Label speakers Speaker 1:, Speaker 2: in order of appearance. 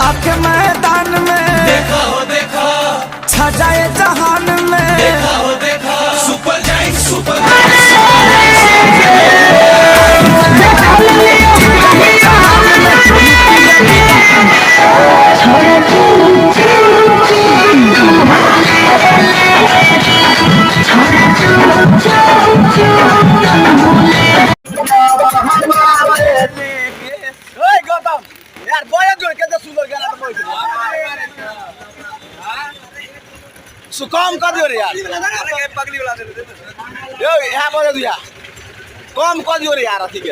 Speaker 1: आके मैदान में
Speaker 2: देखा हो देखा,
Speaker 1: छा जाए जहान में।
Speaker 2: देखा हो देखा, सुपर जाइंट सुपर।
Speaker 3: ओए गौतम यार, बड़ा जोर के सुंदर गाना तो बोल सु कम कर दियो रे यार। पगली वाला यो यहाँ बजा दिया, कम कर दियो रे यार। अथी के